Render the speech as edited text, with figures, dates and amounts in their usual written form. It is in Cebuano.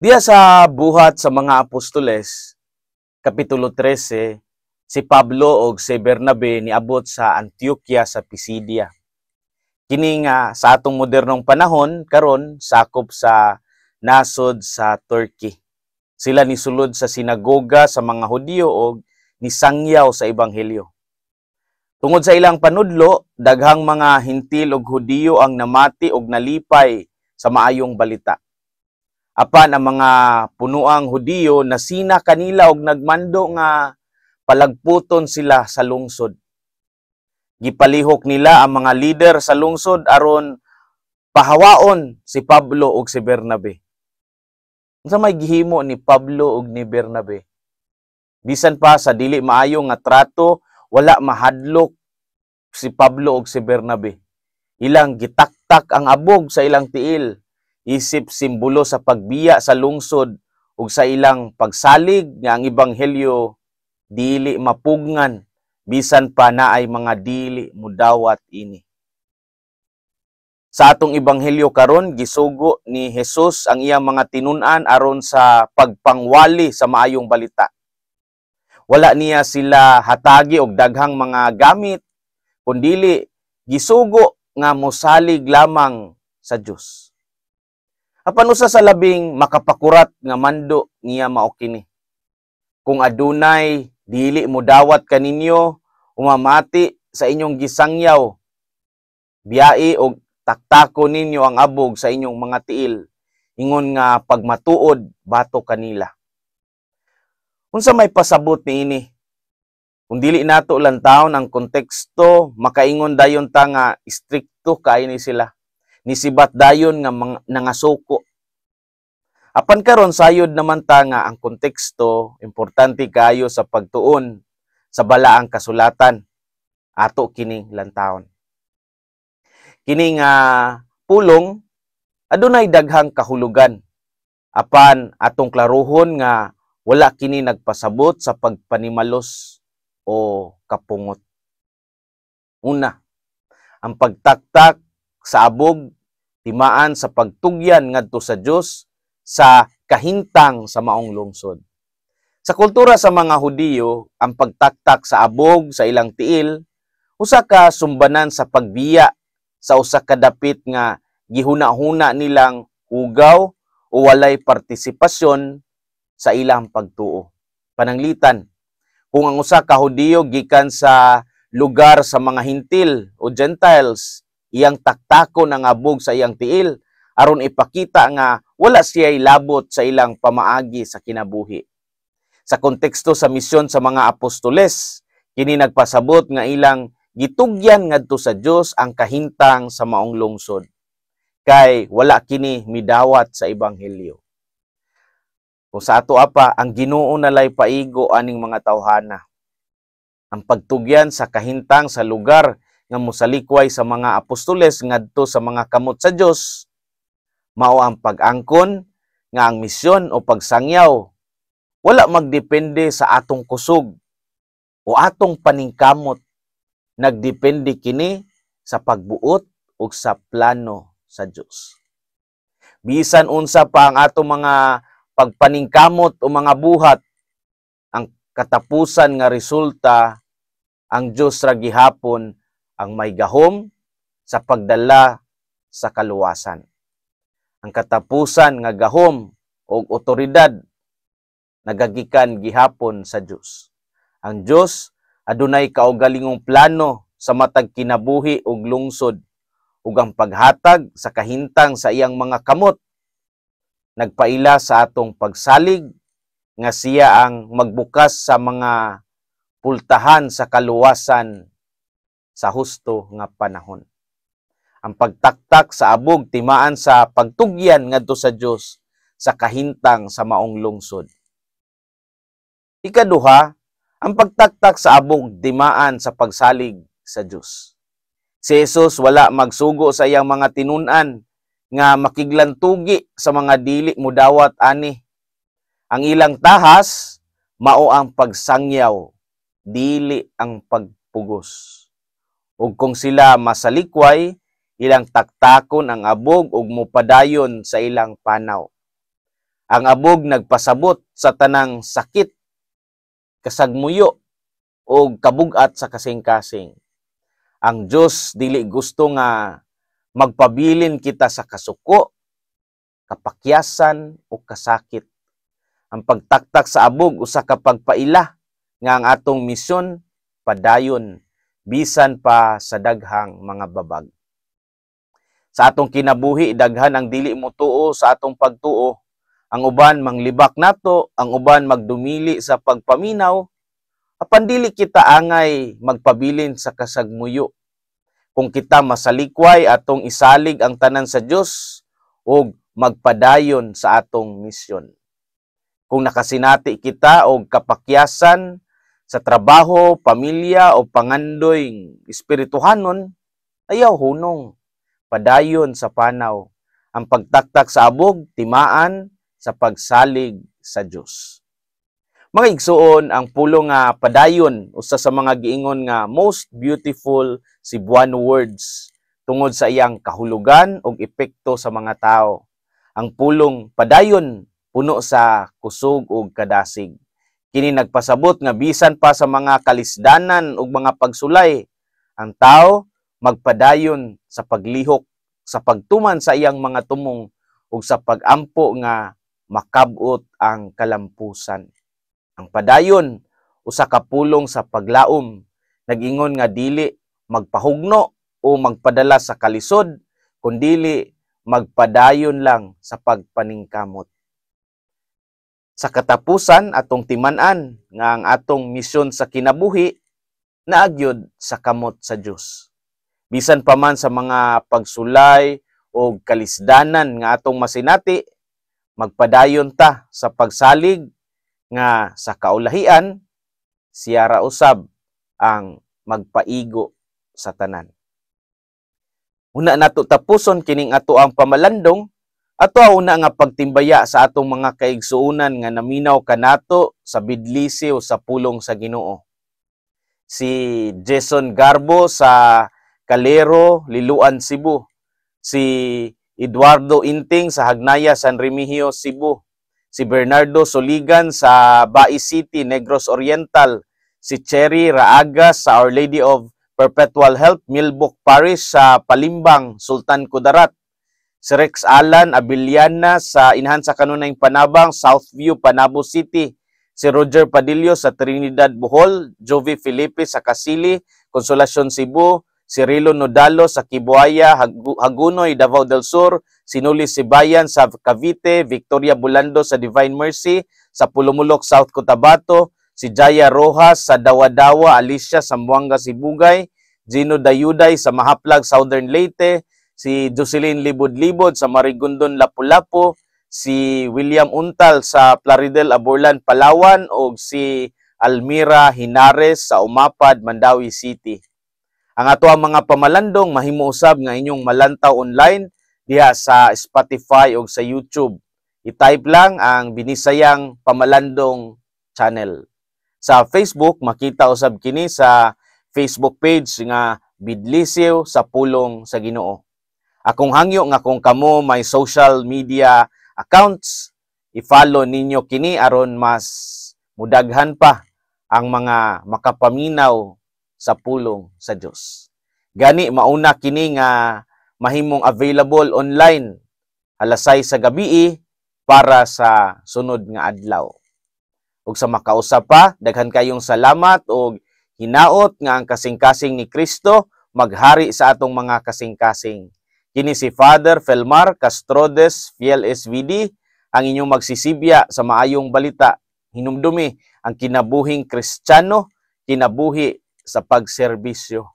Diya sa Buhat sa mga Apostoles, Kapitulo 13, si Pablo og si Bernabe niabot sa Antioquia sa Pisidia. Kini nga sa atong modernong panahon karon sakop sa nasod sa Turkey. Sila nisulod sa sinagoga sa mga Hudiyo og nisangyaw sa ebanghelyo. Tungod sa ilang panudlo, daghang mga Hentil ug Hudiyo ang namati og nalipay sa maayong balita. Apan ang mga punuang Hudiyo nasina kanila og nagmando nga palagputon sila sa lungsod. Gipalihok nila ang mga lider sa lungsod aron pahawaon si Pablo ug si Bernabe. Unsa may gihimo ni Pablo ug ni Bernabe? Bisan pa sa dili maayo nga trato, wala mahadlok si Pablo ug si Bernabe. Ilang gitaktak ang abog sa ilang tiil isip simbolo sa pagbiya sa lungsod ug sa ilang pagsalig nga ang ebanghelyo dili mapugngan bisan pa naay mga dili mudawat ini. Sa atong ebanghelyo karon, gisugo ni Jesus ang iyang mga tinun-an aron sa pagpangwali sa maayong balita. Wala niya sila hatagi og daghang mga gamit, kundili gisugo nga mosalig lamang sa Dios. Apan usa sa labing makapakurat nga mando niya mao kini: "Kung adunay dili mo dawat kaninyo, umamati sa inyong gisangyaw, biyai og taktako ninyo ang abog sa inyong mga tiil ingon nga pagmatuod batok kanila." Unsa may pasabot niini? Kung dili nato lantawon ang konteksto, makaingon dayon ta nga istrikto kaayo ni sila. Nisibat dayon nga mga nangasuko. Apan karon sayod naman ta nga ang konteksto importante kaayo sa pagtuon sa balaang kasulatan. Ato kining lantawon. Kini nga pulong adunay daghang kahulugan. Apan atong klaruhon nga wala kini nagpasabot sa pagpanimalos o kapungot. Una, ang pagtaktak sa abog timaan sa pagtugyan ngadto sa Dios sa kahintang sa maong lungsod. Sa kultura sa mga Hudiyo, ang pagtaktak sa abog sa ilang tiil usa ka sumbanan sa pagbiya sa usa ka dapit nga gihuna-huna nilang hugaw o walay partisipasyon sa ilang pagtuo. Pananglitan, kung ang usa ka Hudiyo gikan sa lugar sa mga Hintil o Gentiles, iyang taktakon ang abog sa iyang tiil aron ipakita nga wala siya'y labot sa ilang pamaagi sa kinabuhi. Sa konteksto sa misyon sa mga apostoles, kini nagpasabot nga ilang gitugyan ngadto sa Dios ang kahintang sa maong lungsod kay wala kini midawat sa ebanghelyo. Kung sa ato apa, ang Ginoo nalay paigo aning mga tawhana. Ang pagtugyan sa kahintang sa lugar nga mosalikway sa mga apostoles ngadto sa mga kamot sa Dios mao ang pag-angkon nga ang misyon o pagsangyaw wala magdepende sa atong kusog o atong paningkamot. Nagdepende kini sa pagbuot ug sa plano sa Dios. Bisan unsa pa ang atong mga pagpaningkamot o mga buhat, ang katapusan nga resulta, ang Dios ra gihapon ang may gahom sa pagdala sa kaluwasan. Ang katapusan nga gahom o otoridad nagagikan gihapon sa Dios. Ang Dios adunay kaugalingong plano sa matag kinabuhi ug lungsod, ug ang paghatag sa kahintang sa iyang mga kamot nagpaila sa atong pagsalig nga siya ang magbukas sa mga pultahan sa kaluwasan sa husto nga panahon. Ang pagtaktak sa abog timaan sa pagtugyan ngadto sa Dios sa kahintang sa maong lungsod. Ikaduha, ang pagtaktak sa abog timaan sa pagsalig sa Dios. Si Jesus wala magsugo sa iyang mga tinun-an nga makiglantugi sa mga dili mudawat ani. Ang ilang tahas mao ang pagsangyaw, dili ang pagpugos. Ug kung sila masalikway, ilang taktakon ang abog ug mupadayon sa ilang panaw. Ang abog nagpasabot sa tanang sakit, kasagmuyo o kabugat sa kasing-kasing. Ang Dios dili gusto nga magpabilin kita sa kasuko, kapakyasan o kasakit. Ang pagtaktak sa abog usa ka pagpaila nga ang atong misyon padayon bisan pa sa daghang mga babag. Sa atong kinabuhi, daghan ang dili motuo sa atong pagtuo. Ang uban manglibak nato, ang uban magdumili sa pagpaminaw, apan dili kita angay magpabilin sa kasagmuyo. Kung kita masalikway, atong isalig ang tanan sa Dios ug magpadayon sa atong misyon. Kung nakasinati kita og kapakyasan sa trabaho, pamilya o pangandoy espirituhanon, ayaw hunong, padayon sa panaw. Ang pagtaktak sa abog, timaan sa pagsalig sa Dios. Mga igsuon, ang pulong nga "padayon" usa sa mga giingon nga most beautiful Cebuano words tungod sa iyang kahulugan ug epekto sa mga tao. Ang pulong "padayon" puno sa kusog ug kadasig. Kini nagpasabot nga bisan pa sa mga kalisdanan ug mga pagsulay, ang tao magpadayon sa paglihok, sa pagtuman sa iyang mga tumong ug sa pagampo nga makab-ot ang kalampusan. Ang "padayon" usa ka pulong sa paglaom, nag-ingon nga dili magpahugno o magpadala sa kalisod, kundili magpadayon lang sa pagpaningkamot. Sa katapusan, atong timan-an nga ang atong misyon sa kinabuhi naa gyud sa kamot sa Dios. Bisan pa man sa mga pagsulay o kalisdanan nga atong masinati, magpadayon ta sa pagsalig nga sa kaulahian siya ra usab ang magpaigo sa tanan. Una nato tapuson kining ato ang pamalandong, ato una nga pagtimbaya sa atong mga kaigsuonan nga naminaw kanato sa bidlisiw sa pulong sa Ginoo. Si Jason Garbo sa Calero, Liloan, Cebu. Si Eduardo Inting sa Hagnaya, San Remigio, Cebu. Si Bernardo Soligan sa Bais City, Negros Oriental. Si Cherry Raagas sa Our Lady of Perpetual Help, Milbok Parish sa Palimbang, Sultan Kudarat. Si Rex Alan Abiliana sa Inahan sa Kanunayng Panabang, Southview, Panabo City. Si Roger Padillo sa Trinidad, Bohol. Jovi Felipe sa Kasili, Consolacion, Cebu. Cirilo Nodalo sa Kibuaya, Hagunoy, Davao del Sur, Sinuli Sibayan sa Cavite, Victoria Bulando sa Divine Mercy, sa Pulumulok, South Cotabato, si Jaya Rojas sa Dawadawa, Alicia, Zamboanga, Sibugay, Gino Dayuday sa Mahaplag, Southern Leyte, si Jocelyn Libod-Libod sa Marigondon, Lapu-Lapu, si William Untal sa Plaridel, Aborlan, Palawan, o si Almira Hinares sa Umapad, Mandaue City. Ang ato ang mga pamalandong mahimo usab nga inyong malantaw online diha sa Spotify o sa YouTube. I-type lang ang Binisayang Pamalandong Channel. Sa Facebook, makita usab kini sa Facebook page nga Bidlisiw sa Pulong sa Ginoo. Akong hangyo nga kung kamo may social media accounts, i-follow ninyo kini aron mas mudaghan pa ang mga makapaminaw sa pulong sa Dios. Gani mauna kini nga mahimong available online alas 6 sa gabi para sa sunod nga adlaw. Ug sa makausap pa, daghan kayong salamat og hinaot nga ang kasing-kasing ni Kristo maghari sa atong mga kasing-kasing. Kini si Father Felmar Castrodes, Fiel SVD, ang inyong magsisibya sa maayong balita. Hinumdumi ang kinabuhing Kristiyano, kinabuhi sa pagserbisyo.